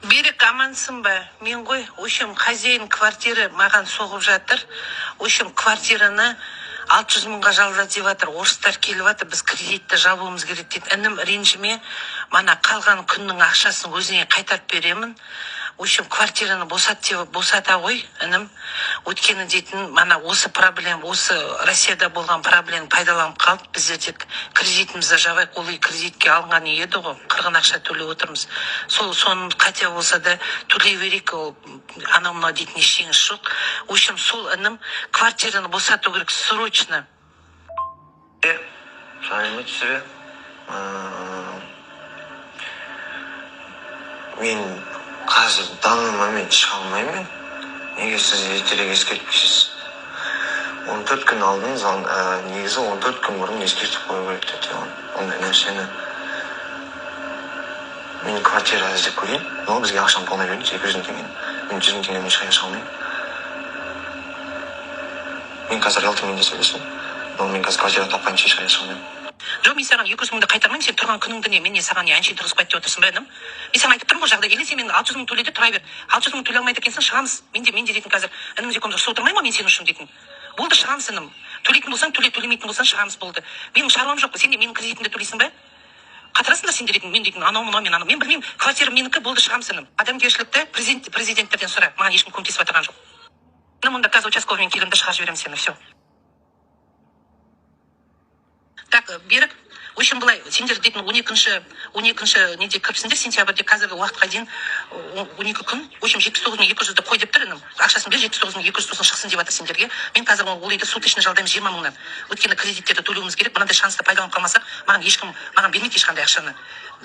Берік, амансың ба? Мен ғой. В общем, хозяин квартиры маған соғып жатыр. В общем, квартираны 600 мыңға жалда деп жатыр. Орыстар келіп жатыр, біз кредитті жабуымыз керек дейді. Інім, ренжіме, мана қалған күннің ақшасын өзіңе қайтарып беремін. В общем, квартираны босат деп, босата ғой, інім. Өйткені дейтін, мана осы проблема, осы Россияда болған проблеманы пайдаланып қалып, біздер тек кредитімізді жабайық. Ол үй кредитке алынған үй еді ғой, қырғын ақша төлеп отырмыз. Сол соны қате болса да төлей берейік, ол анау мынау дейтін ештеңесі жоқ. В общем, сол, інім, квартираны босату керек срочно. Сәлеметсіз бе? Мен қазір, данный момент шыға алмаймын. Неге сіз ертерек ескертпейсіз? 14 күн алдын негізі 14 күн бұрын ескертіп қою керек деді ондай нәрсені. Мен квартира іздеп көрейін, но бізге ақшаны полный беріңіз, 200 000 теңгені. Мен 100 000 теңгемен ешқайда шыға алмаймын. Мен қазір риэлтормен де сөйлестім, но мен қазір квартира таппайынша ешқайда шыға алмаймын. Жоқ, мен саған 200 мыңды қайтармаймын. Сен тұрған күніңді не, мен не, саған не, әншейін тұрғызып қойды деп отырсың ба, інім? Мен саған айтып тұрмын ғой жағдай. Или сен мен 600 мың төле де тұра бер. 600 мың төлей алмайды екенсің, шығамыз. Мен де дейтін, қазір ініміз екеуміз ұрысып отырмаймын ғой мен сен үшін дейтін. Болды, шығамыз, інім. Төлейтін болсаң, төле, төлемейтін болсаң, шығамыз, болды. Менің шаруам жоқ. Сен де менің кредитімді төлейсің ба? Қатырасыңдар сендер дейтін. Мен дейтін, анау мынау мен анау, мен білмеймін. Квартира менікі, болды, шығамыз, інім. Адамгершілікті президенттерден сұра, маған ешкім көмектесіп жатырған жоқ, інім. Онда қазір участковыймен келемін да, шығарып жіберемін сені, все. Так, Берік, в общем, былай, сендер дейтін 12-ші неде кіріпсіңдер, сентябрьде. Қазіргі уақытқа дейін 12 күн. В общем, 79 200-ді қой деп тұр, інім. Ақшасын бер, 79 200, сосын шықсын деп жатыр сендерге. Мен қазір ол үйді суточный жалдаймын 20 мыңнан, өйткені кредиттерді төлеуіміз керек. Мынандай шансты пайдаланып қалмасақ, маған ешкім маған бермейді ешқандай ақшаны.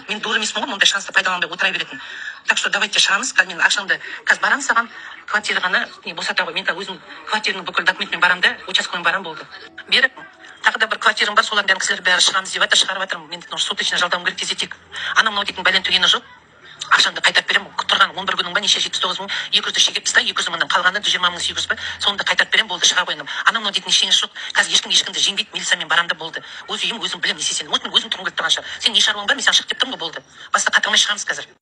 Мен дура емеспін ғой мұндай шансты пайдаланбай отыра беретін. Так что давайте, шығамыз. Қазір мен ақшаңды, қазір барамын саған, квартираны не, босата ғой. Мен қазір өзім квартираның бүкіл документімен барамын да, участковыймен барамын, болды. Берік, тағы да бір квартирам бар, солардың бәрін, кісілер бәрі шығамыз деп жатыр, шығарып жатырмын. Мен дейтін суточно жалдауым керек тездетейік. Анау мынау дейтін бәлен түгені жоқ. Ақшаңды қайтарып беремін. Тұрған 11 күнің ба, неше, 79 200-ді шегеріп таста, 200 мыңнан қалғаны 120 800 ба, соны да қайтарып беремін, болды, шыға қойдым. Анау мынау дейтін ештеңесі жоқ. Қазір ешкім ешкімді жеңбейді. Милициямен барамын да, болды. Өз үйім, өзім білемін не істесем. Может, мен өзім тұрғым келіп тұрған шығар. Сен не шаруаң бар? Мен саған шық деп тұрмын ғой, болды. Баста қатырмай шығамыз қазір.